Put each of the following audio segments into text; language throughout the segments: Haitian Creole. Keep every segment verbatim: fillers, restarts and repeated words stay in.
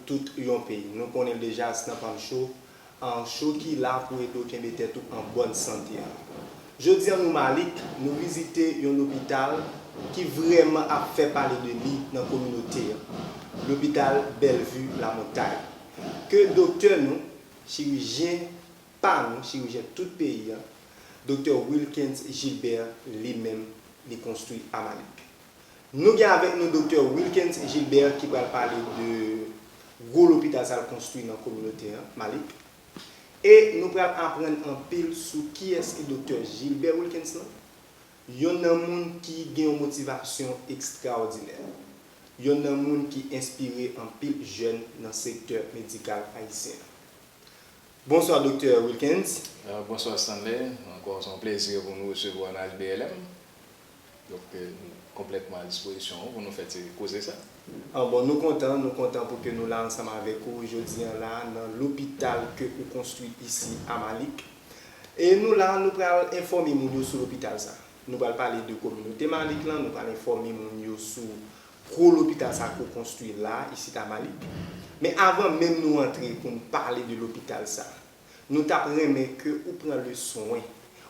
tout yon peyi. Nou konnen l deja, Asnan Pam Show, an show ki la pou ede w kenbe tèt ou an bòn sante an. Jodi an, nou Malik, nou vizite yon lopital ki vrèman ap fè pale de li nan kominote an. Lopital Bellevue Lamontagne. Ke doktè nou, chirijyen pa nou, chirijyen tout peyi an, doktè Wilkens Gilbert, li menm, li konstwi a Malik. Nou gen avèk nou doktè Wilkens Gilbert ki pral pale de gwo lopital sa l konstwi nan kominote an, Malik. E nou pral aprann anpil sou kiyès ki doktè Gilbert Wilkens lan. Yonn nan moun ki gen yon motivasyon ekstraòdinè. Yonn nan moun ki enspire anpil jèn nan sektè medikal ayisyen an. Bonswa, doktè Wilkens. Euh, bonswa, Stanley. Ankò, se yon plezi pou nou resevwa nan H B L M. Donk, euh, nou konplètman a dispozisyon w pou nou fè ti koze sa. Ah, bon, nou kontan, nou kontan pou ke nou la ansanm avèk ou jodi an la nan lopital ke ou konstwi isi a Malik. E nou la, nou pral enfòme moun yo sou lopital sa. Nou pral pale de kominote Malik lan, nou pral enfòme moun yo sou gwo lopital sa ke w konstwi la, isit a Malik. Men avan menm nou antre pou n pale de lopital sa, nou t ap renmen ke ou pran le swen,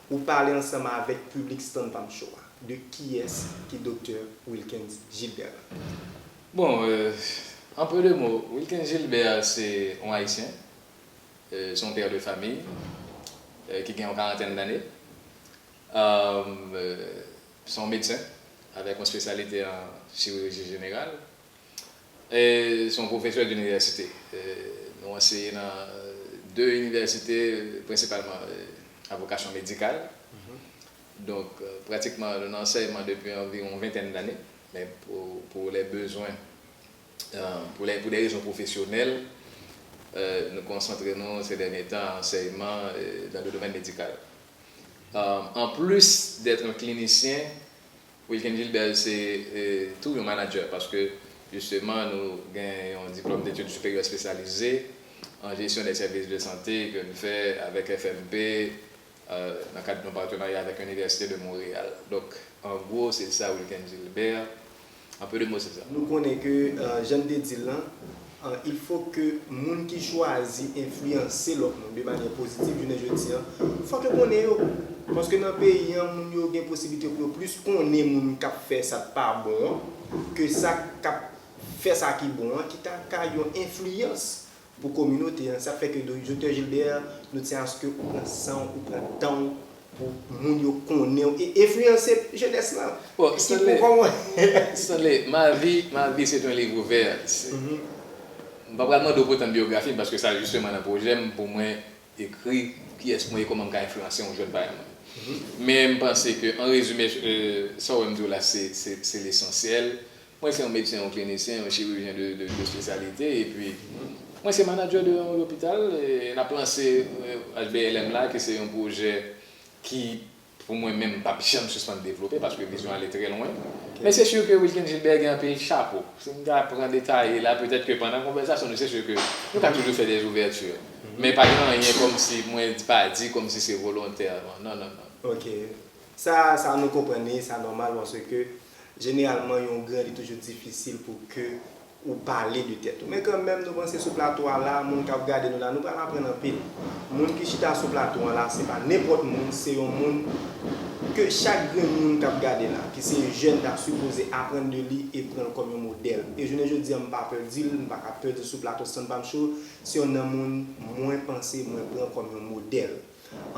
ou pale ansanm avèk piblik Stanley Pam Show a, de kiyès ki doktè Wilkens Gilbert lan. Bon, euh, en peu de mots, Wilkens Gilbert se yon Ayisyen, euh, se yon pè de fanmi, euh, ki gen yon karantèn dane. Euh, euh, se yon medsen avèk yon espesyalite an chiriji jeneral. E se yon pwofesè dinivèsite. E nou anseye nan, euh, de inivèsite, prensipalman, euh, a vokasyon medikal. Donk, euh, pratikman, nou nan ansèyman depi anviwon ventèn dane, men pou, pou lè bezwen, euh, pou lè, pou dè rezon pwofesyonèl, euh, nou konsantre nou se dènye tan a ansèyman, euh, dans le domaine médical. Euh, en plus d'être un clinicien, Wilkens Gilbert se, eh, tou yon manager, paske, jisteman, nou gen yon diplòm d'études supérieures spécialisées en gestion des services de santé ke n fè avèk F M P, euh, nan kad yon patenarya avèk Université de Montréal. Donk, an gwo, se sa, Wilkens Gilbert. En peu de mots, se sa. Nou konnen ke, euh, jan n te di l lan, euh, il faut que moun ki chwazi enfliyanse lòt moun de manyè pozitiv, jounen jodi an, fòk yo konnen yo. Paske nan peyi an, moun yo gen posiblite pou yo plis konnen moun k ap fè sa k pa bon an, ke sa k ap fè sa ki bon an, ki ta ka yon enfliyans pou kominote an. Sa fè ke do-, doktè Gilbert, nou tyen aske ou pran san w, ou pran tan w pou moun yo konnen w e enfliyanse jenès lan. Bon, ki Stanley, pou kòman. Stanley, ma vie, ma vie, c'est un livre ouvert. Se, m pa pral mande w pou tann byografi m, paske sa jisteman nan pwojè m, pou mwen ekri kiyès mwen ye, kòman m ka enfliyanse yon jèn parèy mwen. Men m panse ke, an rezime, euh, sa w wè m di w la, se, se, se lesansyèl. Mwen se yon medsen, yon klinisyen, yon chirijyen de, de, de espesyalite, epi mwen se manadjè de yon lopital, e n ap lanse, euh, H B L M la, ki se yon pwojè ki, pou mwen menm, m p ap janm sispann devlope, paske vizyon ale trè lwen. Men se si ke Wilkens Gilbert gen anpil chapo. Si m ta pran detaye la, petèt ke pandan konvèsasyon nou, se si ke nou ka toujou fè dè ouvèti. Men pa gen anyen kòmsi mwen pa di kòmsi se volontè. Non, non, non. Ok. Sa, sa nou konprann li, sa nòmal, paske jeneralman, yon gran, li toujou difisil pou ke ou pale de tèt ou. Men kanmenm, nou panse sou plato a la, moun k ap gade nou la, nou pral aprann anpil. Moun ki chita sou plato an la, se pa nenpòt moun, se yon moun ke chak grenn moun k ap gade la, ki se jèn, ta sipoze aprann de li e pran l kòm yon modèl. E jounen jodi an, m pa pè di l, m pa ka pè di l sou plato Stanley Pam Show, se yonn nan moun mwen panse mwen pran kòm yon modèl.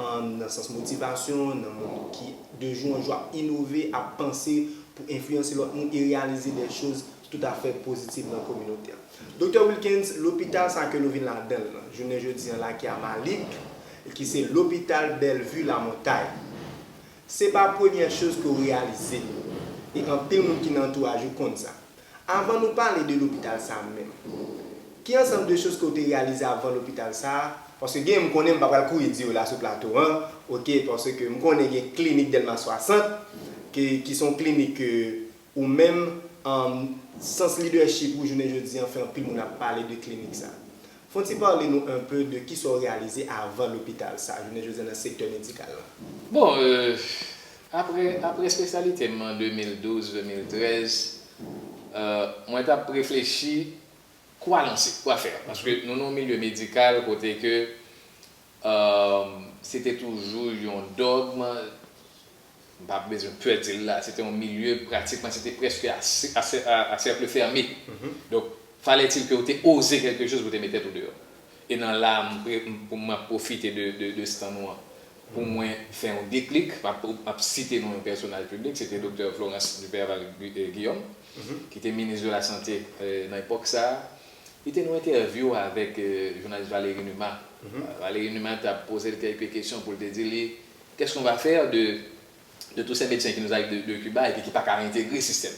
An, nan sans motivasyon, nan moun ki de jou an jou ap inove, ap panse pou enfliyanse lòt moun e reyalize dè choz toutafè pozitiv nan kominote an. Doktè Wilkens, lopital sa ke nou vin ladan l lan, jounen jodi an la ki a Malik, ki se lopital Bellevue Lamontagne. Se pa premyè choz ke w reyalize, e anpil moun ki nan antouraj ou konn sa. Avan nou pale de lopital sa menm, ki ansanm de choz ke w te reyalize avan lopital sa? Paske gen, m konnen m pa pral kouri di yo la sou plato an, ok, paske m konnen gen klinik Dèlma swasant, ke, ki se yon klinik ke ou menm, an, sans lidèchip ou jounen jodi an fè anpil moun ap pale de klinik sa. Fè w ti pale nou un peu de kisa w reyalize avan lopital sa, jounen jodi an nan sektè medikal lan. Bon, euh, apre, apre espesyalite m an de mil douz, de mil trèz, euh, mwen t ap reflechi Kwa lanse, kwa fè? Paske nou nan yon milye medikal kote ke, euh, se te toujou yon dògm, m pa bezwen pè di l la, se te yon milye pratikman, se te prèske a, a, a, a sèk fèmen. Donk, falètil ke ou te oze kèlke choz pou te met tèt ou deyò. E nan la, m, m, pou mwen pwofite de, de, de stand nou an, pou mwen fè yon deklik, m ap, m ap site non yon pèsonaj piblik, se te Doktè Florence Duperval Guy- eh, Guillaume, ki te minis de la Sante, eh, nan epòk sa a. Li te nan yon entèvyou avèk, eh, jounalis Valéry Numa. Valéry Numa t ap poze l kèlke kesyon pou l te di li, qu'est-ce qu'on va faire de, de tous ces médecins qui nous arrivent de, de Cuba epi ki pa ka entegre sistèm?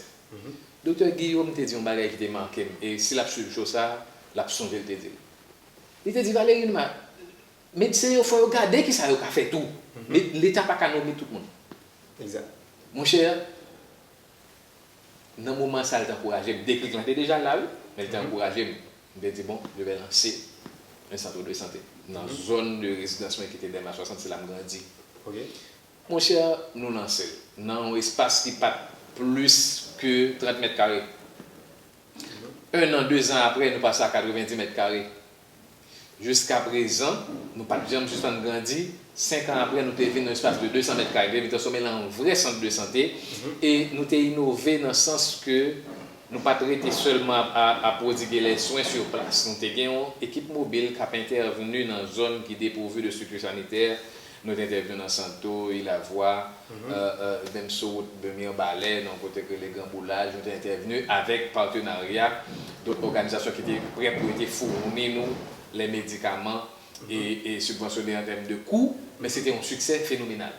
Doktè Guillaume te di yon bagay ki te make m, e si l ap swiv show sa a, l ap sonje l te di l. Li te di, Valéry Numa, medsen yo, fò yo gade kisa yo ka fè tou. Men Leta pa ka nonmen tout moun. Monchè, nan moman sa a, l te ankouraje m. Deklik lan te deja la, wi, men l te ankouraje m. M te di, bon, je vais lancer un centre de santé. Nan zòn de rezidans mwen ki te Dèlma swasant, se la m grandi. Monchè, nou lanse l. Nan yon espas ki pa t plis ke trant mèt kare. En an, de zan apre, nou pase a katrevenndis mèt kare. Jiskaprezan, nou pa t janm sispann grandi. Senk an apre, nou te vin nan espas de de san mèt kare, nou te vin transfòme l an yon vrè sant de sante. E nou te inove nan sans ke nou pa t rete sèlman a, a, a pwodigi lè swen sou plas. Nou te gen yon ekip mobil k ap entèvni nan zòn ki depouvri de estrikti sanitè. Nou te entèvni nan Santo, Île à Voix, euh, euh, menm sou wout de Mibalè, nan yon kote k rele Gran Boulaj, nou te entèvni avèk patenarya dòt òganizasyon ki te prè pou yo te founi nou lè medikaman e, e sibvansyone an tèm de kou, men se te yon siksè fenomenal.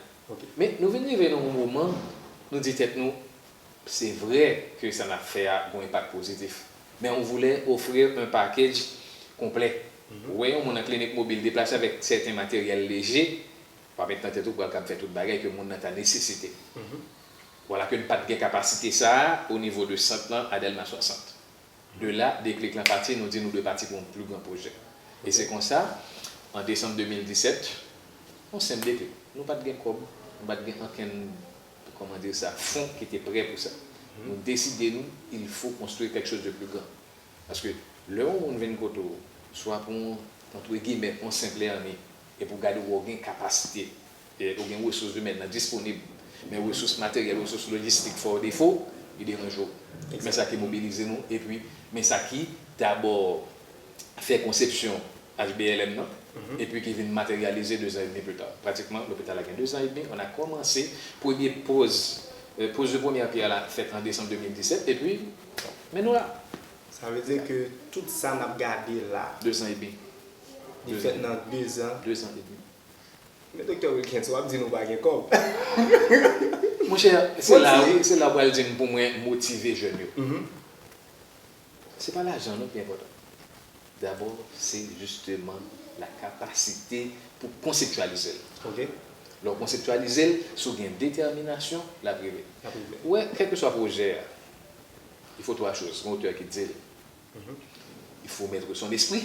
Men nou vin rive nan yon moman, nou di tèt nou, se vre ke sa n ap fè a gon enpak pozitif, mais on voulait offrir un package complet. Ou wè yon moun an klinik mobil deplase avèk sèten materyèl leje, pa met nan tèt ou pral kab fè tout bagay ke moun nan ta nesesite. Vwala ke n pa t gen kapasite sa a o nivo de sant lan a Dèlma swasant. De la, deklik lan pati, nou di nou dwe pati pou yon pli gran pwojè. E se konsa, an desanm de mil disèt, yon senp deklik. Nou pa t gen kòb, nou pa t gen ankenn, comment dire ça, fon ki te prè pou sa. Nou deside nou, il faut construire quelque chose de plus grand. Paske lè yon moun vin kote w, swa pou yon, entre guillemets, yon senp èni, epi w gade w wè w gen kapasite, e, ou gen resous imèn nan disponib, men resous materyèl, resous lojistik fè w defo, li deranje w. Men sa ki mobilize nou, epi men sa ki dabò fè konsepsyon H B L M nan, epi ki vin materyalize de zan edmi pli ta. Pratikman, lopital la gen de zan edmi, on a kòmanse, premye poz, euh, pose de première pierre la fèt an desanm de mil disèt, epi, men nou la. Sa vle di ke tout sa n ap gade la, de zan edmi. Li fèt nan de zan. De zan edmi. Men Doktè Wilkens, w ap di nou pa gen kòb. Monchè, se la, wi, se la w pral di m pou mwen motive jèn yo. Se pa lajan non ki enpòtan. Dabò, se jisteman la kapasite pou konseptyalize l. Lè w konseptyalize l, si w gen detèminasyon, l ap rive. Ou wè, kèlkeswa pwojè a, il faut trois choses, gon otè ki di l. Il faut mettre son esprit,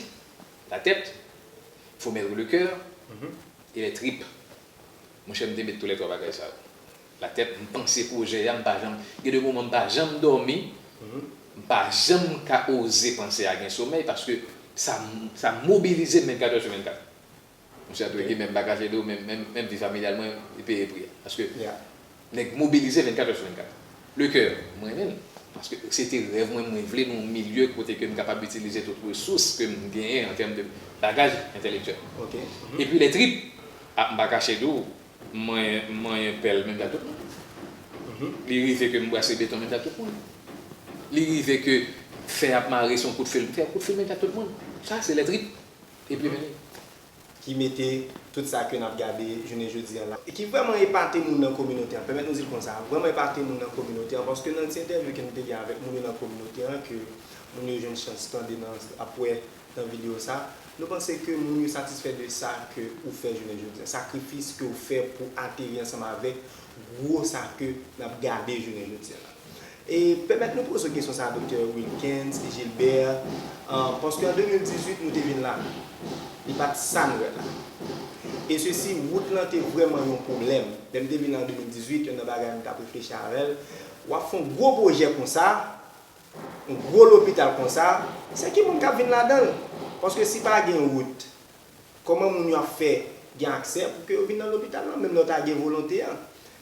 la tête, il faut mettre le cœur et les tripes. Monchè, m te met tou lè twa bagay sa yo. La tèt, m panse pwojè a, m pa janm, gen de moman m pa janm dòmi, m pa janm ka oze panse a gen somèy, paske sa, sa mobilize m vennkat è sou vennkat. Monchè, tou ki menm bagay, se dou, menm, menm, menm vi familyal mwen, li peye pri a. Paske nèg mobilize vennkat è sou vennkat. Le cœur, mwen renmen l. Paske se te rèv mwen, mwen vle nan yon milye kote ke m kapab itilize tout resous ke m genyen an tèm de bagaj entèlektyèl. Epi les tripes, a, m pa kache di w, manyen, manyen pèl menm jan tout moun. Li rive ke m brase beton menm jan tout moun. Li rive ke fè ap mare se yon kout fil, m fè kout fil menm jan tout moun. Sa, se les tripes. Epi vini. Ki mete tout sa ke n ap gade jounen jodi a la. E ki vrèman epate moun nan kominote an. Pèmèt nou di l konsa, vrèman epate moun nan kominote an, paske nan ti entèvyou ke nou te gen avèk moun yo nan kominote an, ke moun yo jwenn chans tande nan, ap wè nan videyo sa, nou panse ke moun yo satisfè de sa ke ou fè jounen jodi a, sakrifis ke ou fè pou ateri ansanm avèk gwo sa ke n ap gade jounen jodi a la. E pèmèt nou poze w kesyon sa a, Doktè Wilkens, Gilbert, an, paske an de mil dizuit, nou te vin la. Li pa t sa n wè la. E sesi, wout lan te vrèman yon pwoblèm. Lè m te vin la an de mil dizuit, yonn nan bagay m t ap reflechi avè l, w ap fè yon gwo pwojè konsa, yon gwo lopital konsa, se ki moun k ap vin ladan l? Paske si pa gen wout, kòman moun yo ap fè gen aksè pou ke yo vin nan lopital lan, menm lè yo ta gen volonte an?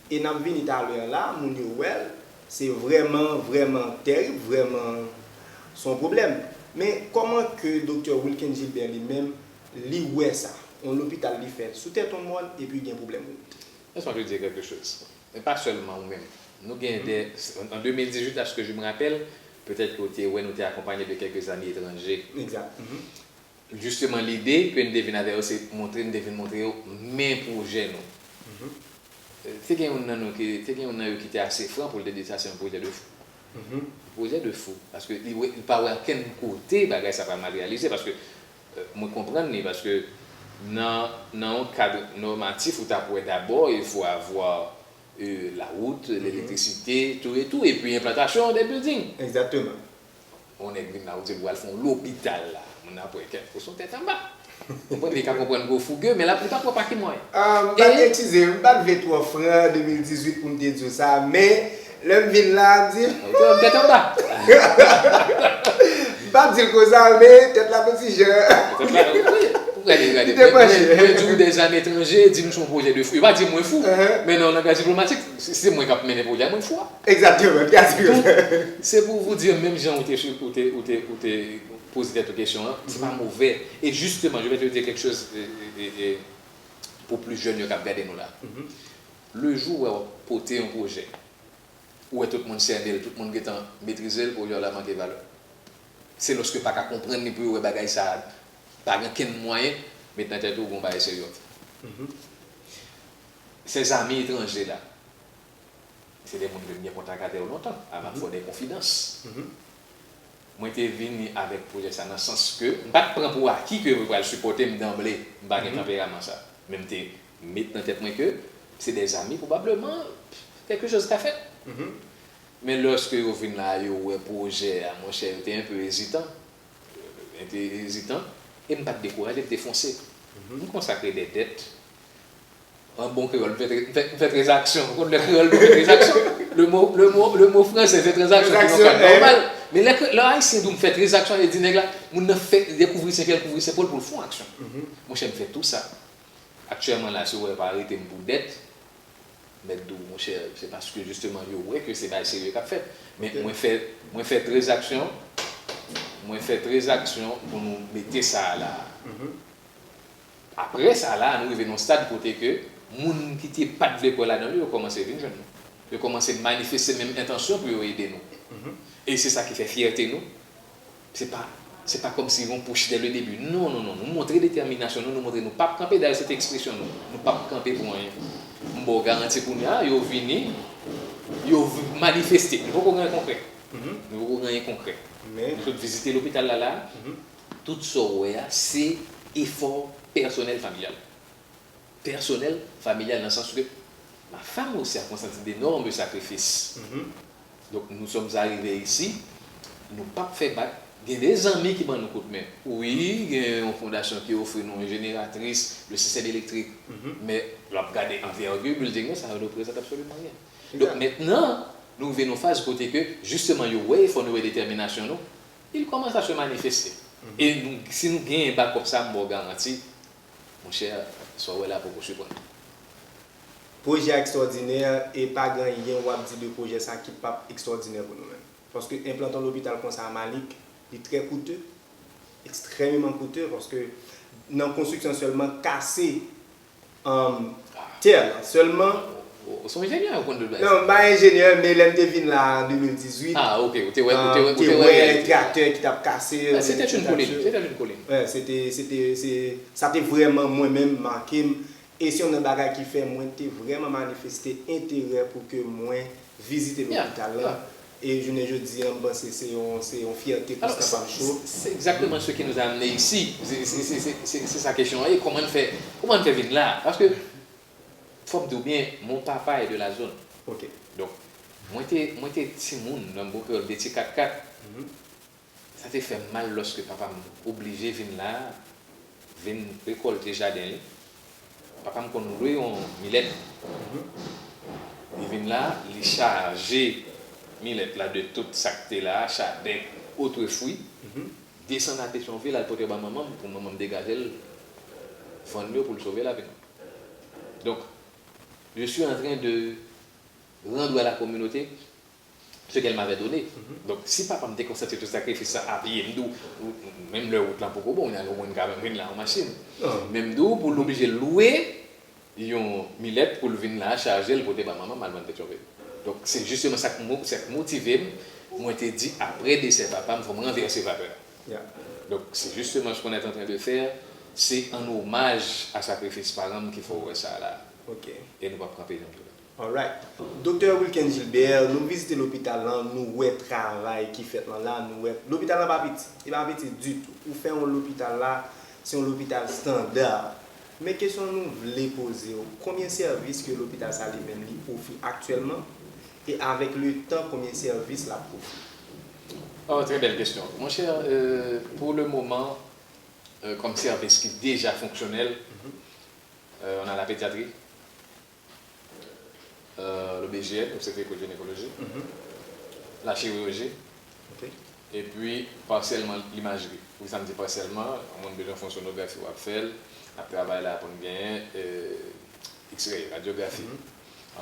E n ap vini talè a la, moun yo wè l, se vrèman, vrèman tèrib, vrèman se yon pwoblèm. Men kòman ke Doktè Wilken Gilbert li menm, li wè sa? Yon lopital li fèt sou tèt yon mòn epi gen pwoblèm wout. Laisse-moi te dire quelque chose. Et pas seulement ou menm. Nou gen de, en deux mille dix-huit, à ce que je me rappelle, peut-être que ou te wè, nou te akonpaye de quelques amis étrangers. Exact. Mhm. Justement, lide ke n te vin avè yo, se montre, n te vin montre yo men pwojè nou. Mhm. Te gen youn nan nou ki, te gen youn nan yo ki te ase fran pou l te di sa se yon pwojè de fou. Mhm. Pwojè de fou. Paske li, wè- li pa wè ankenn kote bagay sa pral materalize. Paske, euh, mwen konprann li, paske nan, nan yon kad nòmatif, ou t ap wè dabò, il faut avoir euh, la wout, elektrisite, tou e tou, epi enplantasyon de building. Egzakteman. Yon nèg vin la, ou di l, w al fè yon lopital la. Moun nan ap wè kèk kou sou tèt anba. Konprann, li ka konprann gwo fouge, men l ap, li p ap wè pa ki mwayen. Ah, m pa t, eskize, m pa t vle twò fran de mil dizuit pou m te di w sa, men lè m vin la, m di. Ou te wè m tèt anba. M pa t di l konsa, men tèt la fè ti jan. Tèt la, wi. Ou gade, gade. Li te panche. Mwen, mwen, mwen di w, des amis étrangers di m se yon pwojè de fou. Yo pa di mwen fou, men nan yon langaj diplomatik, se, se mwen k ap mennen pwojè a, mwen fou a. Egzakteman, li te asire sa. Donk, c'est pour vous dire, menm jan ou te, ou te, ou te, ou te poze tèt ou kesyon an, se pa move. E justement, je vais te dire quelque chose, e, e, e, e, pou plis jèn yo k ap gade nou la. Le jour ou wè w ap pote yon pwojè, ou wè tout moun sène l, tout moun gentan metrize l, pwojè w la manke valè. Se lòske pa ka konprann li pou yo wè bagay sa a pa gen kenn mwayen, met nan tèt ou gon bagay serye w ap fè. Ces amis étrangers la, se de moun ke m gen kontak avè yo lontan, avan m fè de konfidans. Mwen te vini avèk pwojè sa nan sans ke m pa t pran pou aki ke yo pral sipòte m danble, m pa gen tanperaman sa. Men m te met nan tèt mwen ke se de zami pwobableman, quelque chose ka fèt. Men lòske yo vin la, yo wè pwojè a, monchè, yo te enpe ezitan. Yo te ezitan. E m pa t dekouraje, m te fonse. M konsakre de dèt. An bon kreyòl, m fè, m fè, m fè tranzaksyon. Ou konn lè kreyòl nou fè tranzaksyon? Le mot, le mot, le mot français, c'est transaction, ki yon kad nòmal. Men lè, lè Ayisyen di w m fè tranzaksyon, e di nèg la, moun nan fè, dekouvri sen kè l, kouvri sen po l pou l fè yon aksyon. Monchè, m fè tou sa. Aktyèlman la, si w wè yo pa arete m pou dèt, m mèt di w, monchè, se paske jisteman yo wè ke se bagay serye k ap fèt. Men mwen fè, mwen fè tranzaksyon, mwen fè tranzaksyon pou nou mete sa a la a. Apre sa la, nou rive nan yon stad kote ke moun ki te pa t vle kwè ladan li, yo kòmanse vin jwenn nou. Yo kòmanse manifeste menm entansyon pou yo ede nou. E se sa ki fè fyète nou. Se pa, se pa kòmsi yon push dès le début. Non, non, non. Nou montre detèminasyon nou, nou montre nou p ap kanpe. Dayè, se te ekspresyon nou. Nou p ap kanpe pou anyen. M ba w garanti kounye a, yo vini, yo v- manifeste. Nou poko gen konkrè. Nou poko gen anyen konkrè. Nou sot vizite lopital la la. Tout sa w wè a, se efò pèsonèl familyal. Pèsonèl, familyal, nan sans ke ma femme aussi a consenti d'énormes sacrifices. Donc, nous sommes arrivés ici, nou p ap fè bak. Gen de zanmi ki ban nou kout men. Wi, gen yon fondasyon ki ofri nou yon jeneratris, le système électrique. Men, lè w ap gade anvègi building nan, sa reprezante absoliman anyen. Donk, mentnan, nou rive nan faz kote ke, jisteman, yo wè efò nou, wè detèminasyon nou, il commence à se manifester. E nou, si nou genyen bakòp sa, m ba w garanti, monchè, sa w wè la poko siprann. Pwojè a ekstwòdinè, e pa gen anyen w ap di de pwojè sa ki p ap ekstwòdinè pou nou menm. Paske enplante yon lopital konsa a Malik, li trè koute, ekstrèmeman koute, paske nan konstriksyon sèlman kase, um, tè la sèlman. Ou, ou se yon enjenyè, ou konn tout bagay sa? Non, m pa enjenyè, men lè m te vin la an de mil dizuit, ah, ok, ou te wè, ou te wè, ou te wè reyalite a. Traktè ki t ap kase, ah, c'était une colline, c'était une colline. Wè, se te, se te, se, sa te vrèman mwen menm make m. E se youn nan bagay ki fè mwen te vrèman manifeste enterè pou ke mwen vizite lopital la. E jounen jodi a, m panse se yon, se yon fyète pou Staff Amcho. Alors, c'est, c'est exactement ce qui nous a amené ici. Se, se, se, se, se, se sa kesyon an ye. Kòman n fè, kòman n fè vin la? Paske, fò m di w byen, mon papa est de la zone. Ok. Donk, mwen te, mwen te timoun, nan bon kreyòl, de ti kat kat. Sa te fè m mal lòske papa m oblije vin la, vin rekòlte jaden li. Papa m konn lwe yon milèt. Li vin la, li chaje milèt la de tout sa k te la, chadèk, Otrefwi, desann a Petyonvil, al pote yo ba manman m, pou manman m degaje l, vann yo pou l sove lavi nou. Donc, je suis en train de rendre à la communauté ce qu'elle m'avait donné. Donk, si papa m te konsèti tout sakrifis sa a pye, m di w, menm lè wout lan poko bon, ou ka menm vin la an machin. Men m di w, pou l oblije lwe yon milèt pou l vin la, chaje l, pote ba manman m, al vann Petyonvil. Donk, se jisteman sa k mo-, sa k motive m. Mwen te di, apre desè papa m, fò m ranvèse vapè a. Donk, se jisteman ce qu'on est en train de faire, se an omaj a sakrifis paran m ki fè w wè sa la. E nou p ap kanpe janm tou la. Alright. Doktè Wilkens Gilbert, nou vizite lopital lan, nou wè travay ki fèt lan la, nou wè lopital lan pa piti. Li pa piti ditou. Ou fè yon lopital la, se yon lopital estanda. Men kesyon nou vle poze w, konbyen sèvis ke lopital sa li menm li ofri aktyèlman? E avèk le tan, konbyen sèvis l ap ofri? Oh, très belle question. Monchè, euh, pour le moment, euh, comme service qui est déjà fonctionnel, euh, on a la pédiatrie, euh, le B G N, obstétrique et gynécologie, la chirurgie, epi pasyèlman limajri. Poukisa m di pasyèlman? Yon moun bezwen fè yon sonografi, w ap fè l, n ap travay la pou n genyen, euh, X-ray, radyografi.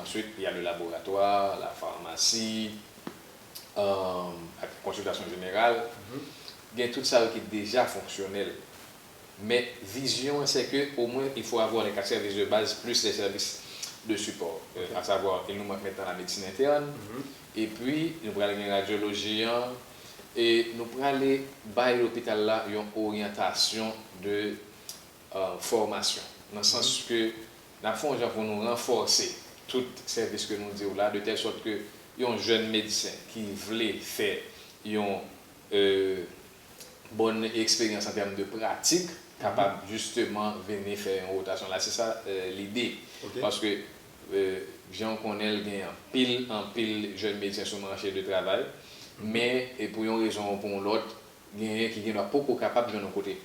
Ensuite, il y a le laboratoire, la pharmacie, euh, ak konsiltasyon jeneral. Gen tout sa yo ki deja fonksyonèl. Men vizyon an, se ke omwen, il faut avoir les quatre services de base plus les services de support. Euh, à savoir, il nous manque maintenant la médecine interne. Epi, nou pral gen radyoloji an. E nou prale bay lopital la yon oryantasyon de, euh, fòmasyon. Nan sans ke n ap fè yon jan pou nou ranfòse tout sèvis ke nou di w la, de tèl sòt ke yon jèn medsen ki vle fè yon, euh, bòn eksperyans an tèm de pratik, kapab jisteman vini fè yon wotasyon la. Se sa, euh, lide. Paske, euh, jan w konnen l, gen anpil, anpil jèn medsen sou mache de travay, men, e pou yon rezon ou pou yon lòt, genyen ki gendwa poko kapab jwenn yon kote.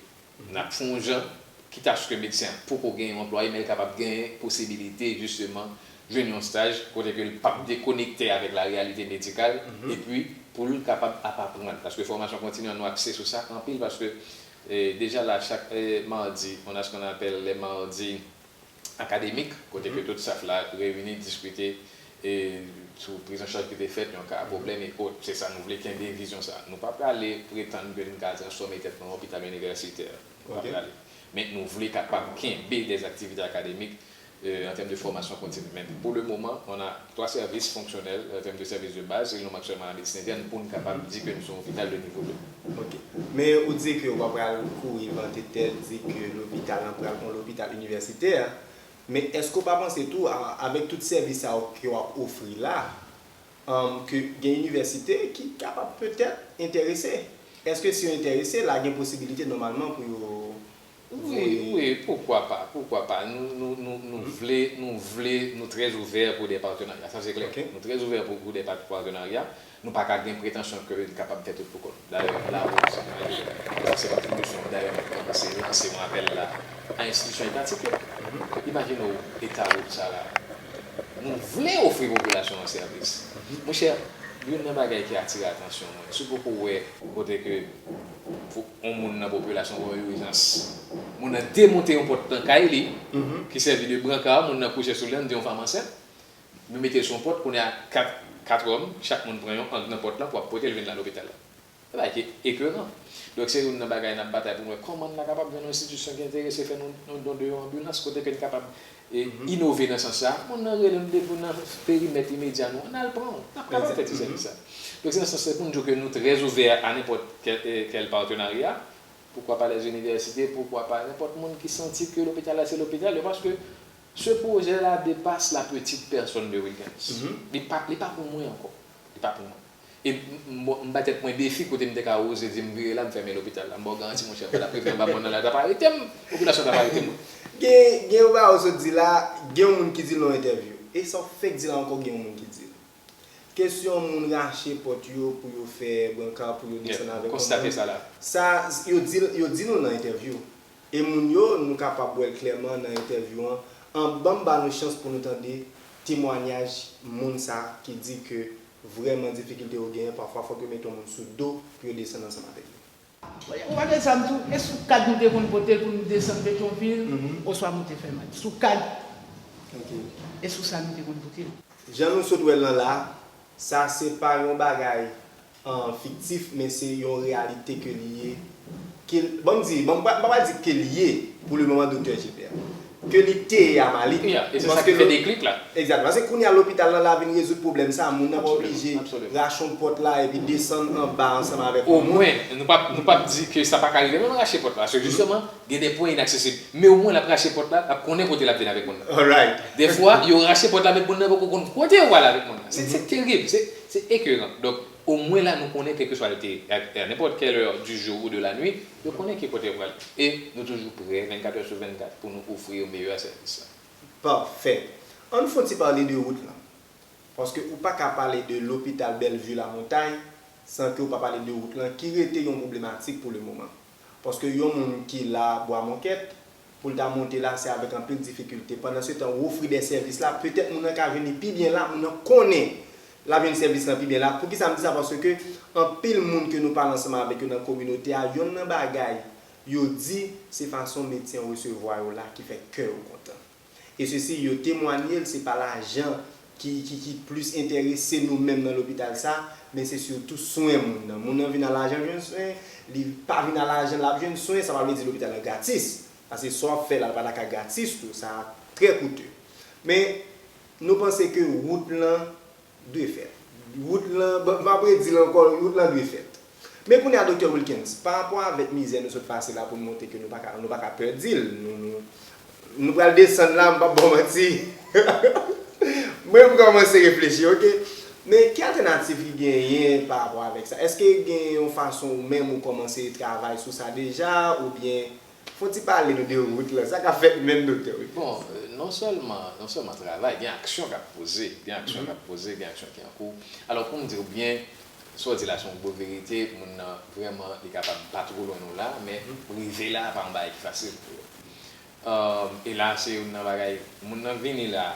N ap fè yon jan, kit aske medsen an poko gen yon anplwaye, men l kapab gen posibilite, jisteman, jwenn yon staj kote ke l p ap dekonekte avèk la reyalite medikal, epi pou l kapab ap aprann. Paske fòmasyon kontini an, nou akse sou sa anpil, paske, eh, deja la, chak, eh, madi, on a ce qu'on appelle les mardis académiques, kote ke tout staff la reyini, diskite, e sou prizanchaj ki te fèt, yon ka pwoblèm e ot. Se sa nou vle, kenbe vizyon sa. Nou pa prale pretann ke n ka transfòme tèt nou an lopital inivèsitè. Nou pa prale. Men nou vle kapab kenbe des activités académiques, euh, en termes de formation continue. Men pour le moment, on a trois services fonctionnels, en termes de services de base, il nous manque seulement la médecine interne pour n kapab di ke nou se yon lopital de nivo de. Ok. Men ou di ke ou pa pral kouri vante tèt, di ke lopital lan pral yon lopital inivèsitè. Men èske w pa panse tou, a-, avèk tout sèvis sa yo ke w ap ofri la, um, ke gen inivèsite ki kapab petèt enterese? Èske si yo enterese, la gen posibilite nòmalman pou yo voye? Wi, wi, poukwa pa, poukwa pa. Nou, nou, nou, nou vle, nou vle, nou trè ouvè pou de patenarya, sa se klè. Nou trè ouvè pou, pou de pa-, patenarya. Nou pa ka gen pretansyon ke n kapab fè tout pou kò n. Dayè, lawout, sa se pa fondasyon. Dayè, m kòmanse lanse yon apèl la a enstitisyon etatik yo. Imajine w eta wout sa la. Nou vle ofri popilasyon an sèvis. Monchè, youn nan bagay ki atire atansyon mwen, si w poko wè kote ke pou yon moun nan popilasyon gen yon irijans, moun nan demonte yon pòt nan kay li, ki sèvi de branka, moun nan kouche sou li, ann di yon fanm ansent, nou mete l sou yon pòt, kounye a kat, kat òm, chak moun pran yon ang nan pòt lan pou ap pote l vin la lopital la. Se bagay ki ekoran. Donk, se youn nan bagay n ap batay pou n wè kòman n ta kapab jwenn yon enstitisyon ki enterese fè nou, nou don de yon anbilans, kote ke n kapab, e, inove nan sans sa. Moun nan rele nou depi w nan perimèt imedya nou an, n al pran w. N ap kapab fè ti sèvis sa. Donk, se nan sans sa pou n di w ke nou trè ouvè a nenpòt kèl, e, kèl patenarya. Poukwa pa lèzinivèsite, poukwa pa nenpòt moun ki santi ke lopital la se lopital yo, paske ce projet-là dépasse la petite personne de Wilgens. Li pa, li pa pou mwen ankò. Li pa pou mwen. E m, m, m bay tèt mwen defi kote m te ka oze di m vire la, m fèmen lopital la. M ba w garanti, monchè, fò l ap rive anba mòn nan la, t ap arete m. Popilasyon t ap arete m. Gen, gen yon bagay ou sot di la, gen yon moun ki di l nan yon entèvyou. E sa w fèk di la ankò, gen yon moun ki di l. Kesyon moun rache pòt yo pou yo fè brankard pou yo desann avèk yon moun. Sa, yo di, yo di nou nan entèvyou. E moun yo, nou kapab wè l klèman nan entèvyou an. An, ban m ba nou chans pou nou tande temwanyaj moun sa ki di ke vrèman difikilte yo genyen, pafwa fòk yo mete yon moun sou do pou yo desann ansanm avèk yo. Ou pa gen zam tou, e sou kad nou te konn pote l pou nou desann Petyonvil, oswa moute Fèmad? Sou kad. E sou sa nou te konn pote l. Jan nou sot wè l lan la, sa se pa yon bagay an, fiktif, men se yon reyalite ke li ye. Ke, ban m di, ban m pa, pa di ke li ye, pou le moman, Doktè Gilbert. Ke li te ye a Mali. Yeah, e se sa ki fè deklik la. Egzakteman. Paske kounye a, lopital lan la vin rezoud pwoblèm sa, moun nan pa oblije rache yon pòt la epi desann anba ansanm avèk yon moun. Omwen, nou p ap, nou p ap di ke sa pa ka rive, menm rache pòt la, paske jisteman, gen de pwen inaksesib. Men omwen, l ap rache pòt la, l ap konnen kote l ap vin avèk moun nan. Dèfwa, yo rache pòt la, men moun nan poko konn kote yo prale avèk moun nan. Se, se terib, se, se ekeran. Donk, omwen la, nou konnen, kèlkeswa li te, à, à n'importe quelle heure du jour ou de la nuit, yo konnen ki kote yo prale. E nou toujou prè, vennkat è sou vennkat, pou nou ofri yo meyè sèvis la. Pafè. Ann fè yon ti pale de wout lan. Paske ou pa ka pale de lopital Bellevue Lamontagne san ke ou pa pale de wout lan ki rete yon pwoblematik pou le moman. Paske yon moun ki la Bwa Monkèt, pou l ta monte la, se avèk anpil difikilte. Pandansetan, ou ofri de sèvis la, petèt moun nan ka jwenn li pi byen la, moun nan konnen l ap jwenn sèvis lan pi byen la. Poukisa m di sa? Paske anpil moun ke nou pale ansanm avèk yo nan kominote a, yonn nan bagay yo di, se fason medsen resevwa yo la ki fè kè yo kontan. E sesi, yo temwanye l, se pa lajan ki, ki, ki plis enterese nou menm nan lopital sa, men se sitou swen moun nan. Moun nan vin a lajan l jwenn swen, li pa vin a lajan l ap jwenn swen, sa pa vle di lopital lan gratis. Paske sa w ap fè la, l pa ta ka gratis tou, sa trè koute. Men, nou panse ke wout lan dwe fèt. Wout lan, m ap redi l ankò, wout lan dwe fèt. Men kounye a, Doktè Wilkens, pa rapò avèk mizè nou sot pase la pou n montre ke nou pa ka, nou pa ka pè di l, nou, nou, nou pral desann la, m p ap ba w manti. Mwen, m kòmanse reflechi, oke? Men ki altènativ ki genyen pa rapò avèk sa? Èske gen yon fason ou menm ou kòmanse travay sou sa deja, oubyen Fè w ti pale nou de wout lan, sa k ap fèt menm, Doktè Wilkens? Bon, euh, non sèlman, non sèlman travay, gen aksyon k ap poze, gen aksyon k ap poze, gen aksyon ki an kou. Alò, pou m di w byen, sa w di la se yon gwo verite, moun nan vrèman, li kapab pa twò lwen nou la, men rive la, pa yon bagay ki fasil pou yo. Euh, e la, se youn nan bagay, moun nan vini la,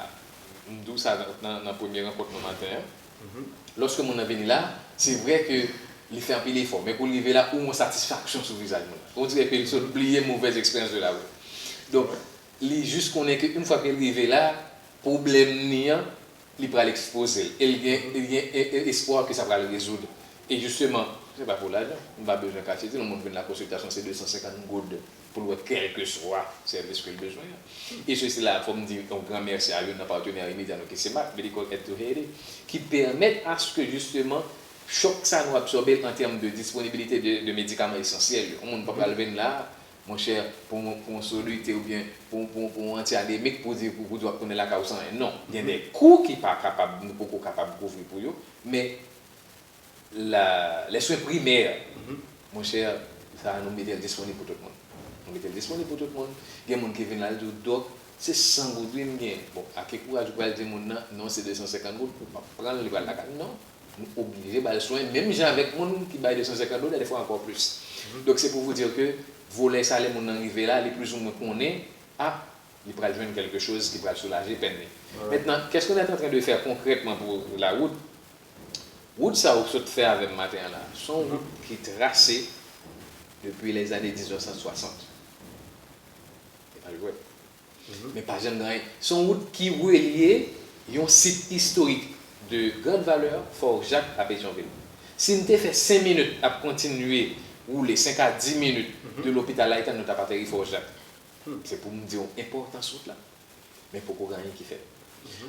m di w sa nan, nan, nan premye rankont nou maten an. Lòske moun nan vini la, se vre ke li fè anpil efò, men pou l rive la, ou wè yon satisfaksyon sou vizaj moun nan. On dirè ke li sot bliye movèz eksperyans de la wout. Donk, li jis konnen ke yon fwa ke l rive la, pwoblèm ni an, li pral ekspoze l. E l gen, li gen e, e, espwa ke sa pral rezoud. E jisteman, se pa pou lajan, m pa bezwen kache di l, yon moun vin la konsiltasyon se de san senkant goud pou l wè kèlkeswa sèvis ke l bezwen an. E se sila, fò m di yon gran mèsi a youn nan patnè imedya nou ki se Mac Medical Aid to Haiti, ki pèmèt aske jisteman chòk sa nou absòbe l an tèm de disponibilite de, de medikaman esansyèl yo. Yon moun pa pral vin la, monchè, pou, pou yon solite oubyen pou, pou, pou yon anti-anemik pou di, pou, pou di w ap tounen lakay ou san anyen. Non, gen de kou ki pa kapab, nou poko kapab kouvri pou yo, men la, les soins primaires, monchè, sa a nou mete l disponib pou tout moun. Nou mete l disponib pou tout moun. Gen moun ki vin la, li di w, dòk, se san goud wi m gen. Bon, a ki kouraj ou pral di moun nan, non, se de san senkant goud, ou p ap pran l, li pral lakay li. Non, nou oblije ba l swen, menm jan avèk moun ki bay de san senkant goud, dèfwa ankò plis. Donk, se pou vous dire ke volè sa, lè moun nan rive la, li plizoumwen konnen, a, li pral jwenn kèlkechoz ki pral soulaje pèn li. Mentnan, qu'est-ce qu'on est en train de faire concrètement pour la route? Wout sa ou sot fè avè m maten an la, se yon wout ki trase depi lèzane diznèf san swasant. E pa jwèt. Men pa janm gen anyen. Se yon wout ki relye yon sit istorik de grande valeur, Fort Jacques a Petyonvil. Si n te fè senk minit ap kontinye woule, senk a dis minit de lopital la, etan nou t ap ateri Fort Jacques. Se pou m di w enpòtans wout la. Men poko gen anyen ki fèt.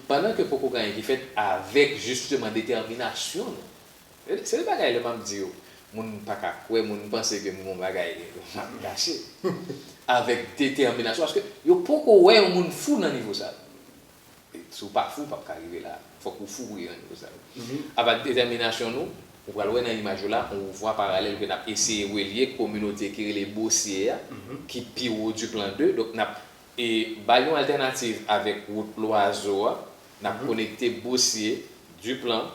Pandan ke poko gen anyen ki fèt avèk jisteman detèminasyon nou. Se, se de bagay lè m ap di yo, moun pa ka kwè, moun panse ke m gen yon bagay m ap kache. Avèk detèminasyon, paske yo poko wè yon moun fou nan nivo sa yo. E si w pa fou, w p ap ka rive la. Fòk ou fou pou rive nan nivo sa yo. Avèk detèminasyon nou, ou pral wè nan imaj yo la, yon vwa paralèl ke n ap eseye relye kominote ki rele Bosye a, ki pi wo Duplan de. Donk, n ap e bay yon altènativ avèk wout Lwazo a, n ap konekte Bosye, Duplan,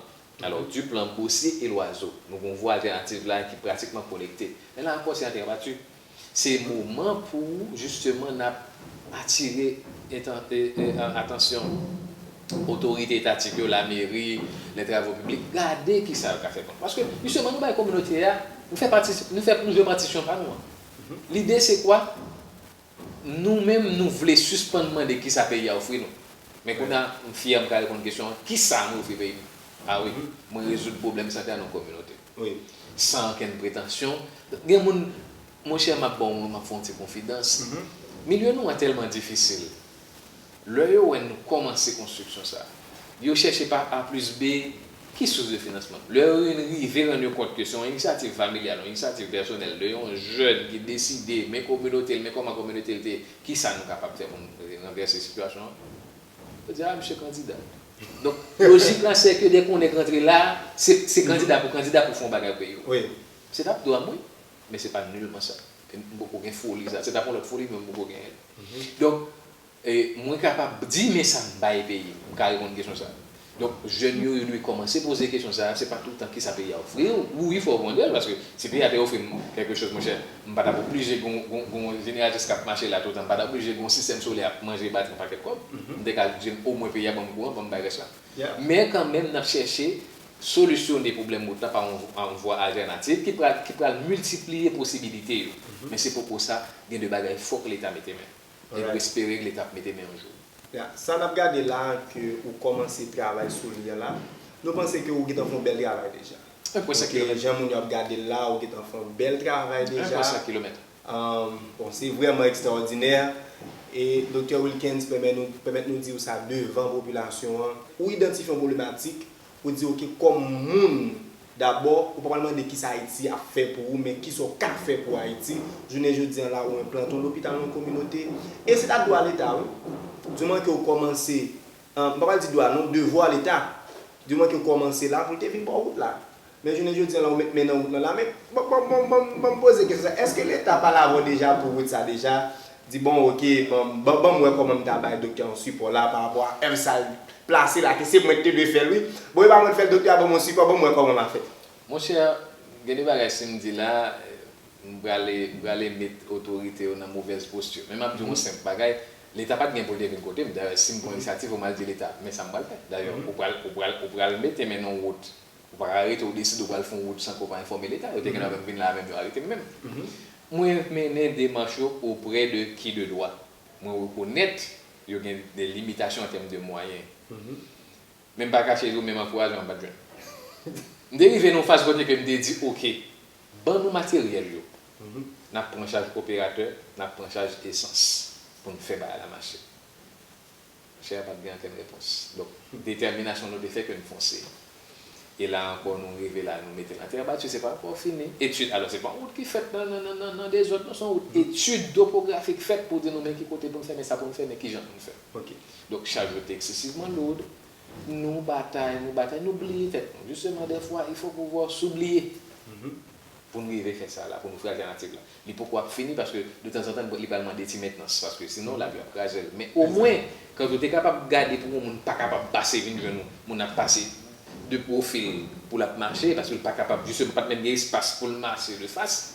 alò, Duplan, Bosye e Lwazo. Nou gen yon vwa altènativ la ki pratikman konekte. Men la ankò, se an tè bati. Se moman pou, jisteman, n ap atire etan-, e, e, a-, atansyon otorite etatik yo, lameri, lè travo piblik, gade kisa yo ka fè pou nou. Paske, jisteman, nou bay kominote a, nou fè pati, nou fè, nou jwe patisyon pa nou an. Lide se kwa? Nou menm, nou vle sispann mande kisa peyi a ofri nou. Men kounye a, m fyè, m ka reponn kesyon an, kisa nou ofri peyi nou? A wi, mwen rezoud pwoblèm sante a nan kominote. San okenn pretansyon. Gen moun, monchè, m ap ba w, m ap fè yon ti konfidans. Milye nou an tèlman difisil. Lè yo wè nou kòmanse konstriksyon sa a, yo chèche pa A plis B, ki sous de finansman. Lè yo rive rann yo kont ke se yon inisyativ familyal, yon inisyativ pèsonèl de yon jèn ki deside, men kominote l, men kòman kominote l te ye, kisa nou kapab fè pou n ranvèse sitiyasyon an? Yo di, a, misye kandida. Donk, lojik la, se ke dèk on nèg rantre la, se, se kandida pou kandida pou fè yon bagay pou peyi yo. Se t ap dwa m, wi, men se pa nilman sa. M poko gen foli sa. Se t ap yon lòt foli, men m poko genyen l. Donk, e, mwen kapab di, men sa m bay peyi m. M ka reponn kesyon sa a. Donk, jèn yo, yo dwe kòmanse poze kesyon sa a. Se pa toultan kisa peyi a ofri w. Wi, fò w pran de l, paske si peyi a te ofri m kèlke choz, monchè, m pa t ap oblije gon, gon, gon jeneratris k ap mache la toutan. M pa t ap oblije gon sistèm solè ap manje batri yon pakèt kòb. M te ka di m, omwen peyi a ban m kouran, ban m bay rès la. Men kanmenm, n ap chèche solisyone pwoblèm wout la pa yon, yon vwa altènativ ki pral, ki pral miltipliye posibilite yo. Men se poko sa, gen de bagay fòk Leta mete men. E nou espere ke Leta ap mete men yon jou. Ya, sa n ap gade la, ke ou kòmanse travay sou li an la, nou panse ke ou gentan fè yon bèl travay deja. Jan moun yo ap gade l la, ou gentan fè yon bèl travay deja. Bon, se vrèman ekstraòdinè. E Doktè Wilkens, pèmèt nou, pèmèt nou di w sa devan popilasyon an. Ou idantifye yon pwoblematik, ou di, oke, kòm moun, dabò, ou pa pral mande kisa Ayiti ap fè pou ou, men kisa w ka fè pou Ayiti. Jounen jodi an la, ou enplante yon lopital nan yon kominote. E se ta dwa Leta, wi. Di moman ke w kòmanse, an, m pa pral di dwa non, devwa Leta. Di moman ke w kòmanse la, pou l te vin bò wout la. Men jounen jodi an la, ou met men nan wout lan la, men ban, ban, ban, ban, ban m poze kesyon sa. Èske Leta pale avè w deja pou wout sa deja? Di, bon, oke, ban, ban, ban m wè kòman m ta bay doktè yon sipò la pa rapò a èv sa l plase la, ke se mwen ki te dwe fè l, wi. Bon, e pa mwen k fè l, doktè a ban m yon sipò, ban m wè kòman m a fè. Monchè, gen de bagay, si m di la, m prale, m prale met otorite yo nan movèz posti. Men m ap di w yon senp bagay, Leta pa t gen pou l te vin kote m. Dayè, si m pran inisyativ, fò m al di Leta, men sa m pral fè. Dayè, ou pral, ou pral, ou pral mete men nan wout. Ou pa ka rete, ou deside ou pral fè yon wout san ke w pa enfòme Leta. Yo te gen dwa menm vin la a menm, yo arete m menm. Mwen mennen demach yo auprès de qui de droit. Mwen rekonèt yo gen de limitasyon an tèm de mwayen. Men m pa kache di w, menm ankourajman m pa t jwenn. M te rive nan yon faz kote ke m te di, oke, ban nou materyèl yo. N ap pran chaj operatè, n ap pran chaj esans pou n fè bagay la mache. Chè a pa t gen okenn repons. Donk, detèminasyon nou te fè ke n fonse. E la ankò, nou rive la, nou mete l an tè bati, se pa ankò fini. Etid, alò, se pa yon wout ki fèt nan, nan, nan, nan, nan dezòd, non, se yon wout etid topografik fèt pou di nou men ki kote pou n fè, men sa pou n fè, men kijan pou n fè. Donk, chaj yo te eksesivman loud. Nou batay, nou batay, nou bliye tèt nou. Jisteman, dèfwa, il faut pouvoir s'oublier pou n rive fè sa la, pou n ofri altènativ la. Li poko ap fini, paske detanzantan, li pral mande ti mentnans, paske sinon, lavi ap kraze l. Men omwen, kan yo te kapab gade pou yon moun pa kapab pase vin jwenn ou, moun ap pase de pwofil pou l ap mache, paske l pa kapab, jisteman, pa t menm gen espas pou l mache de fas.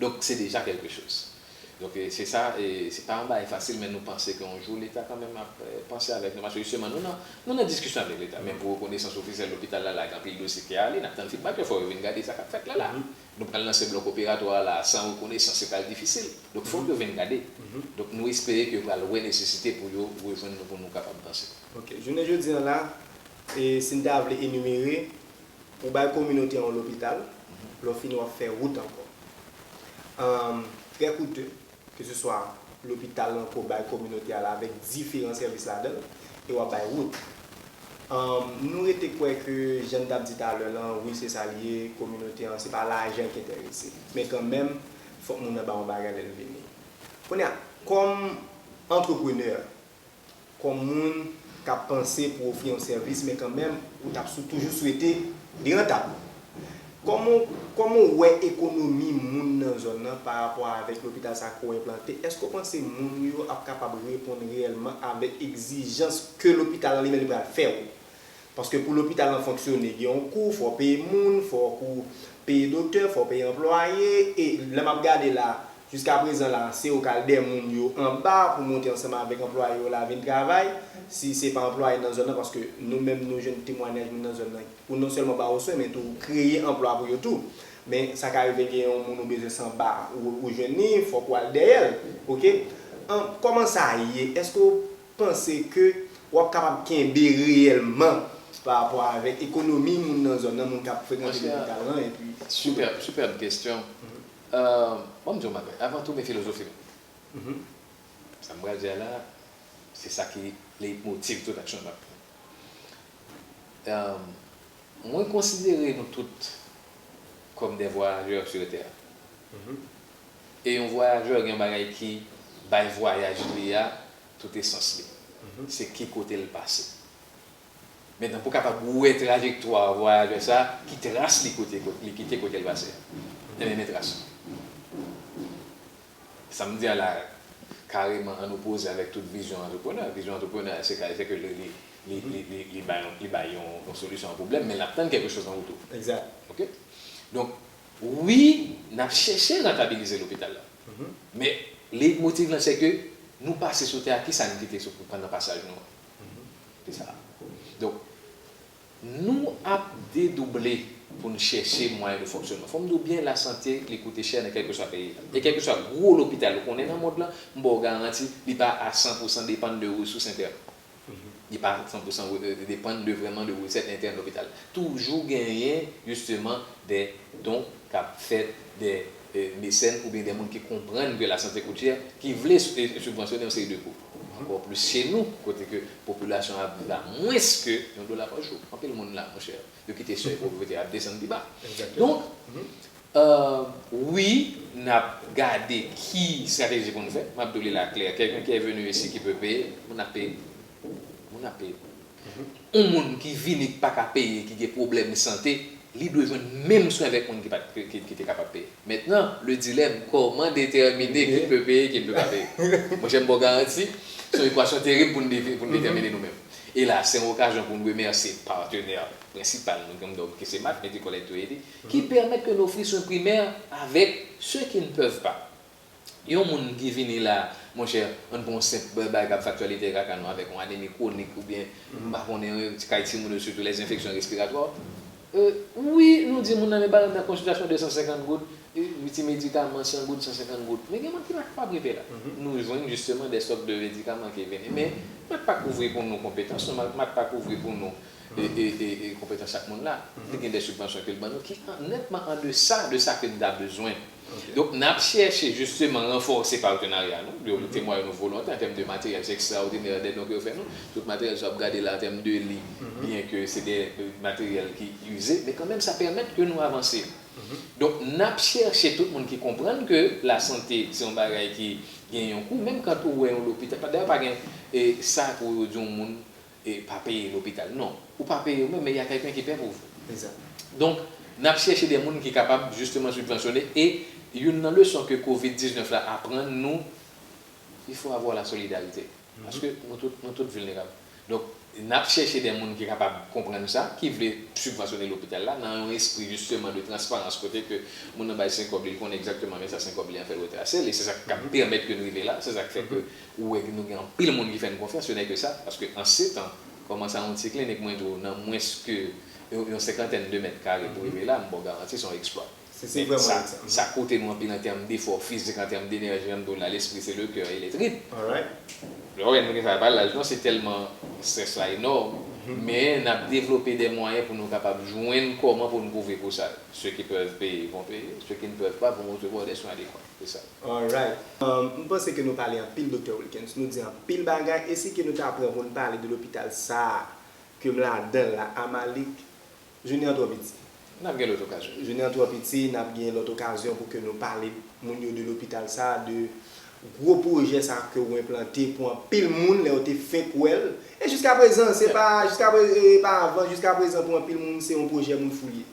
Donk, se deja kèlke choz. Donk, e, se sa, e, se pa yon bagay fasil, men nou panse ke yon jou Leta kanmenm ap, e, panse avèk nou, paske jisteman, nou nan, nou nan diskisyon avèk Leta, men pou rekonesans ofisyèl lopital la, la gen anpil dosye ki ale, n ap tann feedback yo, fò yo vin gade sa k ap fèt la, la. Nou pral lanse blòk operatwa a la, san rekonesans, se pral difisil. Donk, fòk yo vin gade. Donk, nou espere ke yo pral wè nesesite pou yo rejwenn nou, pou nou kapab vanse. Ok, jounen jodi an la, e, si n ta vle enimere, ou bay kominote an yon lopital, lè w fini, w ap fè wout ankò. Anm, trè koute, keseswa lopital lan ke w bay kominote a la avèk diferan sèvis ladan l, e w ap bay wout. Anm, nou rete kwè ke, jan n t ap di talè lan, wi, se sa l ye, kominote an, se pa lajan ki enterese. Men kanmenm, fòk moun nan ba w yon bagay lè l vini. Kounye a, kòm antreprenè, kòm moun k ap panse pou ofri yon sèvis, men kanmenm, ou t ap sou, toujou swete li rantab. Kòman, kòman w wè ekonomi moun nan zòn nan pa rapò avèk lopital sa ke w enplante? Èske w panse moun yo ap kapab reponn reyèlman avèk egzijans ke lopital lan li menm li pral fè w? Paske pou lopital lan fonksyone, gen yon kou, fò w peye moun, fò w peye doktè, fò w peye anplwaye, e lè m ap gade la, Jiskaprezan la, se yo k al dèyè moun yo anba pou monte ansanm avèk anplwaye yo la vin travay, si se pa anplwaye nan zòn nan, paske nou menm nou jwenn temwayaj moun nan zòn nan pou non sèlman ba yo swen, men tou kreye anplwa pou yo tou. Men sa ka rive gen yon moun ou bezwen sanba, ou, ou jwenn li, fòk ou al dèyè l, oke? An, kòman sa ye? Èske w panse ke w ap kapab kenbe reyèlman pa rapò avèk ekonomi moun nan zòn nan, moun k ap frekante lopital lan, epi... Superbe, superbe question. Euh, bon, m di yon bagay. Avan tou, men filozofi m. Sa m pral di a la, se sa ki leitmotiv tout aksyon m ap pran. Euh, mwen konsidere nou tout kòm de vwayajè sou tè a. E yon vwayajè gen yon bagay ki bay vwayaj li a tout esans li. Se ki kote l pase. Mentnan, pou w kapab wè trajektwa vwayajè sa a, ki tras li kote, li kite kote l pase a. Enben, men tras lan. Sa m di a la, kareman an opoze avèk tout vizyon antreprenè. Vizyon antreprenè, se ka, se ke li, li, li, li, li, li bay, li bay yon, yon solisyon a yon pwoblèm, men l ap tann kèlke choz an wout ou. Egzak. Oke? Donk, wi, n ap chèche rantabilize lopital la. Men, leitmotiv lan, se ke nou pase sou tè a, kisa n kite sou, pandan pasaj nou an? Se sa. Donk, nou ap dedouble pou n chèche mwayen de fonksyonman. Fò m di w byen, lasante, li koute chè nan kèlkeswa peyi a. E kèlkeswa gwo lopital ou konnen nan mond lan, m ba w garanti, li pa a san pou san depann de resous entèn. Li pa san pou san depann de vrèman de resèt entèn lopital. Toujou genyen, jisteman, de don k ap fèt, de mesèn oubyen de moun ki konprann ke lasante kout chè, ki vle sibvansyone yon seri de kou. Ankò plis che nou, kote ke popilasyon ap viv a mwens ke yon dola pa jou. Anpil moun la, monchè, yo kite sèy povrete a ap desann pi ba. Donk, wi, n ap gade ki estrateji pou n fè. M ap di w li la klè. Quelqu'un qui est venu ici qui peut payer, moun ap peye. Moun ap peye. Yon moun ki vini ki pa ka peye, ki gen pwoblèm sante, li dwe jwenn menm swen avèk moun ki pa t, ki, ki te kapab peye. Mentnan, le dilèm, kòman detèmine ki n pe peye, ki n pe pa peye? Monchè, m ba w garanti, se yon ekwasyon terib pou n defi-, pou n detèmine nou menm. E la, se yon okazyon pou n remèsye patenè prensipal nou, ki se MATH, Médicol Aide to Haiti, ki pèmèt ke n ofri swen primè avèk ceux qui ne peuvent pas. Yon moun ki vini la, monchè, ann pran yon senp bagay k ap fè aktyalite kaka nou avèk yon anemi kwonik oubyen, m pa konnen, kay timoun yo sitou, les infections respiratoires. Wi, nou di moun nan, men ba m nan konsiltasyon de san senkant goud, ti medikaman san goud, san senkant goud. Men gen moun ki pa kapab rive la. Nou jwenn jisteman de sòt de medikaman ki vini. Men MATH pa kouvri pou nou konpetans nou, MATH pa kouvri pou nou e, e, e, e konpetans chak moun la. Li gen de sibvansyon ke l ban nou ki nètman an desa de sa ke n ta bezwen. Donk, n ap chèche jisteman ranfòse patenarya nou, yo temwaye nou volonte an tèm de materyèl, se ekstraòdinè de don ke yo fè nou. Tout materyèl sa w ap gade la an tèm de li, byen ke se de materyèl ki ize, men kanmenm sa pèmèt ke nou avanse. Donk, n ap chèche tout moun ki konprann ke lasante se yon bagay ki gen yon kou, menm kan ou wè yon lopital, dayè pa gen e, sa pou yo di yon moun e pa peye lopital. Non, ou pa peye ou menm, men y a quelqu'un qui paie pour vous. Donk, n ap chèche de moun ki kapab jisteman sibvansyone. E youn nan leson ke kovid diznèf la aprann nou, il faut avoir la solidarité. Paske nou tout, nou tout vilnerab. Donk, n ap chèche de moun ki kapab konprann sa, ki vle sibvansyone lopital la, nan yon espri jisteman de transparans, kote ke moun nan bay senk kòb li, li konnen egzakteman men sa senk kòb li an fè l retrase l, e se sa k ap pèmèt ke n rive la, se sa k fè ke ou wè nou gen anpil moun ki fè n konfyans, se nè ke sa, paske an se tan, kòmanse a yon ti klinik, mwen di w, nan mwens ke yon, yon senkantèn de mèt kare pou rive la, m ba w garanti, se yon eksplwa. Men sa, sa koute nou anpil an tèm defò fizik, an tèm denèji, an tèm de lespri, se le cœur et les tripes. Lè w wè nou gen sa, pa laj non, se tèlman strès la enòm, men n ap devlope de mwayen pou nou kapab jwenn kòman pou n kouvri kou sa. Ceux qui peuvent payer vont payer, ceux qui ne peuvent pas vont recevoir des soins adéquats. Se sa. Alright. Um, m panse ke nou pale anpil, Doktè Wilkens. Nou di anpil bagay, e si ke nou ta pran pou n pale de lopital sa a, ke m ladan l la, Amalik, jounen an twò piti. N ap gen lòt okazyon. Jounen an twò piti, n ap gen lòt okazyon pou ke nou pale moun yo de lopital sa a, de gwo pwojè sa a ke w enplante pou anpil moun lè yo te fenk wè l. E jiskaprezan, se pa, jiskaprezan, e pa avan, jiskaprezan pou anpil moun, se yon pwojè moun fou li ye.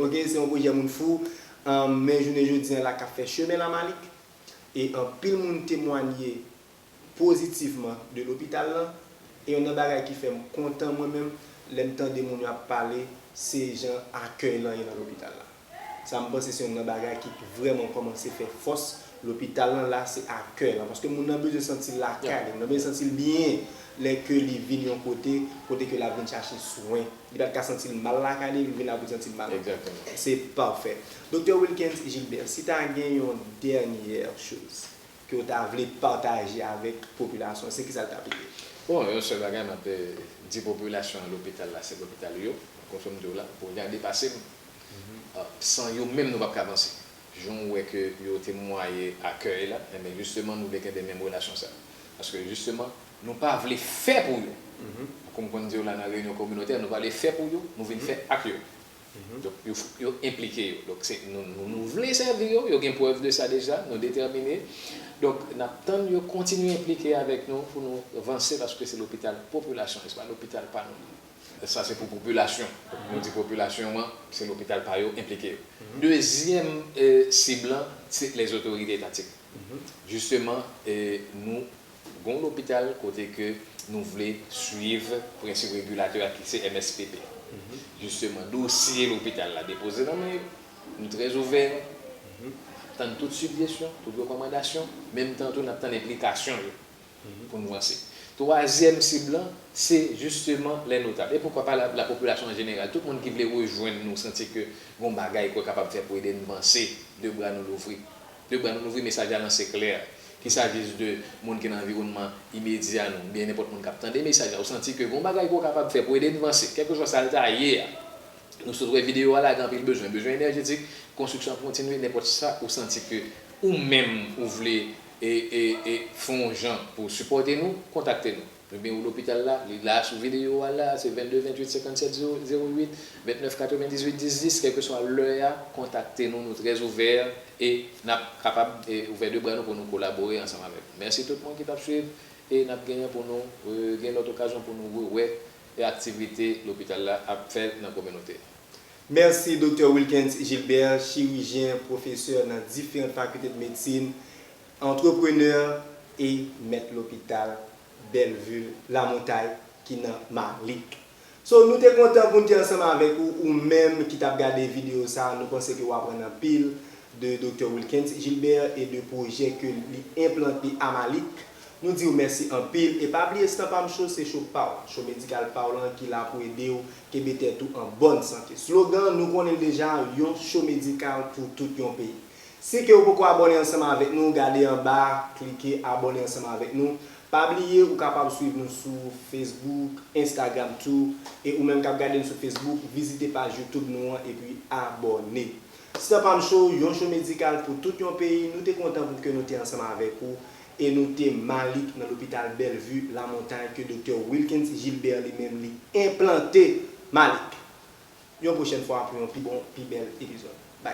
Oke, se yon pwojè moun fou. Um, men jounen jodi an la k ap fè chemen l Amalik. E anpil moun temwanye pozitivman de lopital lan. E youn nan bagay ki fè m kontan mwen menm, lè m tande moun yo ap pale, se jan akèy lan ye nan lopital la. Sa m panse se youn nan bagay ki vrèman kòmanse fè fòs Lopital lan la, se akèy lan, paske moun nan bezwen santi l lakay li, moun nan bezwen santi l byen lè ke li vin yon kote, kote ke l ap vin chache swen. Li pa t ka santi l mal lakay li, li vin la pou l santi l mal. Se pafè. Doktè Wilkens Gilbert, si ta gen yon dènyè choz ke w ta vle pataje avèk popilasyon, se kisa l t ap ye? Bon, yon sèl bagay m ap di popilasyon an, lopital la, se lopital yo. Konsa m di w la, pou gade pase m, san yo menm nou p ap ka vanse. Jan w wè ke yo temwaye akèy la, enben jisteman nou vle kenbe menm relasyon sa. Paske jisteman, nou pa vle fè pou yo. Kòm m konn di w la nan reyinyon kominotè, nou pa vle fè pou yo, nou vin fè ak yo. Donk, yo, yo enplike yo. Donk, se, nou, nou, nou vle sèvi yo, yo gen prèv de sa deja, nou detèmine. Donk, n ap tann yo kontinye enplike avèk nou pou nou vanse, paske se lopital popilasyon, se pa lopital pa nou. Sa se pou popilasyon. Nou di popilasyon an, se lopital pa yo enplike yo. Dezyèm, eh, sib lan, se lèzotorite etatik. Jisteman, eh, nou gon lopital kote ke nou vle swiv prensip regilatè a ki se M S P P. Jisteman, dosye lopital la depoze nan men yo. Nou trè ouvè. Tann tout sigjesyon, tout rekòmandasyon. Menm tan tou, n ap tann enplikasyon yo pou nou vanse. Twazyèm sib lan, se jisteman lè notab. E poukwa pa la, lapopilasyon an jeneral, tout moun ki vle rejwenn nou, santi ke gon bagay ke w kapab fè pou ede n vanse, de bra nou louvri. De bra nou louvri, mesaj la lanse klè. Qu'il s'agisse de moun ki nan anviwònman imedya nou, oubyen nenpòt moun k ap tande mesaj la, ou santi ke gon bagay ke w kapab fè pou ede n vanse, kèlkeswa sa l ta ye a. Nou sot wè videyo a la, gen anpil bezwen, bezwen enèjetik, konstriksyon ap kontinye, nenpòt sa ou santi ke ou menm ou vle e, e, e fè yon jan pou sipòte nou, kontakte nou. Ebyen, ou lopital la, li la sou videyo a la, se vennde venntuit senkannsèt zewo zewo uit, vennèf katrevendizuit dis dis, kèlkeswa lè a, kontakte nou, nou trè ouvè e n ap kapab e ouvè de bra nou pou nou kolabore ansanm avèk nou. Mèsi tout moun ki t ap swiv e n ap genyen pou nou, e, gen lòt okazyon pou nou rewè e aktivite lopital la ap fè nan kominote. Mèsi, Doktè Wilkens Gilbert, chirijyen, pwofesè nan diferan fakilte de medsin, antreprenè e mèt lopital Bellevue Lamontagne ki nan Malik. So, nou te kontan pou n te ansanm avèk ou, ou menm ki t ap gade videyo sa a, nou panse ke w aprann anpil de Doktè Wilkens Gilbert e de pwojè ke li enplante a Malik. Nou di w mèsi anpil e pa bliye Stanpam Show se show pa w, show medikal pa w lan ki la pou ede w kenbe tèt ou an bòn sante. Slogan, nou konnen l deja, yon show medikal pou tout yon peyi. Si ke w poko abòne ansanm avèk nou, gade anba, klike abòne ansanm avèk nou. Pa bliye, ou kapab swiv nou sou Facebook, Instagram tou. E ou menm k ap gade n sou Facebook, vizite paj YouTube nou an epi abòne. Stanpam Show, yon show medikal pou tout yon peyi. Nou te kontan pou ke nou te ansanm avèk ou. E nou te Malik nan lopital Bellevue Lamontagne ke Doktè Wilkens Gilbert li menm li enplante Malik. Yon pwochèn fwa pou yon pi bon, pi bèl epizòd. Bye.